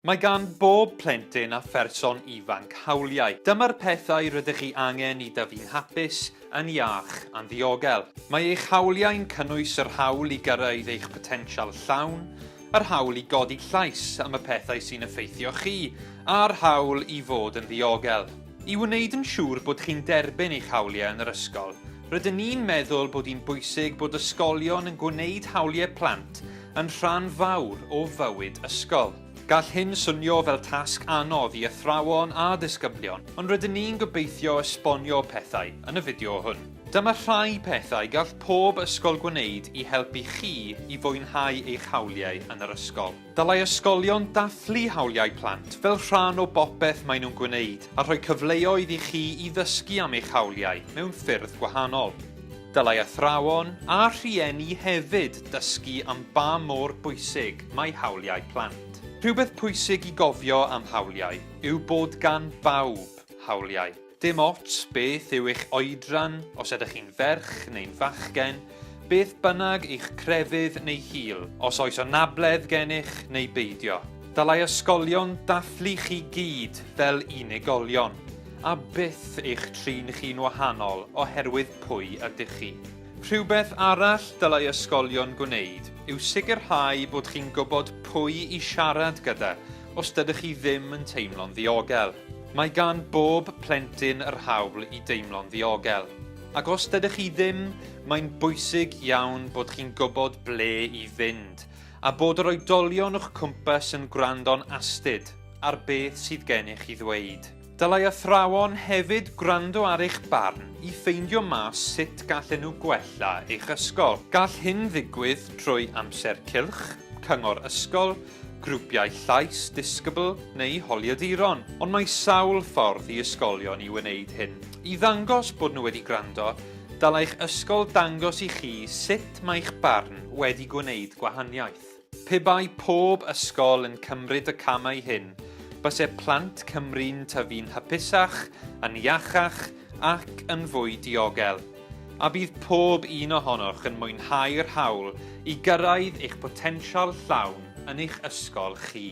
Mae gan bob plentyn a pherson ifanc hawliau. Dyma'r pethau rydych chi angen i dyfu'n hapus, yn iach a'n ddiogel. Mae eich hawliau'n cynnwys yr hawl i gyrraedd eich potensial llawn, yr hawl i godi llais am y pethau sy'n effeithio chi, a'r hawl i fod yn ddiogel. I wneud yn siŵr bod chi'n derbyn eich hawliau yn yr ysgol, rydyn ni'n meddwl bod hi'n bwysig bod ysgolion yn gwneud hawliau plant yn rhan fawr o fywyd ysgol. Gall hyn swnio fel tasg anodd i athrawon a disgyblion, ond rydyn ni'n gobeithio esbonio pethau yn y fideo hwn. Dyma rhai pethau gall pob ysgol gwneud i helpu chi i fwynhau eich hawliau yn yr ysgol. Dylai ysgolion dathlu hawliau plant fel rhan o bopeth maen nhw'n gwneud a rhoi cyfleoedd i chi i ddysgu am eich hawliau mewn ffyrdd gwahanol. Dylai athrawon a rhieni hefyd dysgu am ba mor bwysig mae hawliau plant. Rhywbeth pwysig i gofio am hawliau yw bod gan bawb hawliau. Dim ots beth yw eich oedran, os ydych chi'n ferch neu'n fachgen, beth bynnag eich crefydd neu hil, os oes anabledd gennych neu beidio. Dylai ysgolion dathlu chi gyd fel unigolion. A byth eich trin chi'n wahanol oherwydd pwy ydych chi. Rhywbeth arall dylai ysgolion gwneud yw sicrhau bod chi'n gwybod pwy i siarad gyda os dydych chi ddim yn teimlo'n ddiogel. Mae gan bob plentyn yr hawl i deimlo'n ddiogel. Ac os dydych chi ddim, mae'n bwysig iawn bod chi'n gwybod ble i fynd, a bod yr oedolion o'ch cwmpas yn gwrando'n astud ar beth sydd gennych i ddweud. Dylai athrawon hefyd gwrando ar eich barn i ffeindio mas sut gallen nhw gwella eich ysgol. Gall hyn ddigwydd trwy amser cylch, cyngor ysgol, grwpiau llais disgybl neu holiaduron, ond mae sawl ffordd i ysgolion i wneud hyn. I ddangos bod nhw wedi gwrando, dylai'ch ysgol dangos i chi sut mae'ch barn wedi gwneud gwahaniaeth. Pe bai pob ysgol yn cymryd y camau hyn, byse plant Cymru'n tyfu'n hapusach, yn iachach ac yn fwy diogel. A bydd pob un ohonoch yn mwynhau'r hawl i gyrraedd eich potensial llawn yn eich ysgol chi.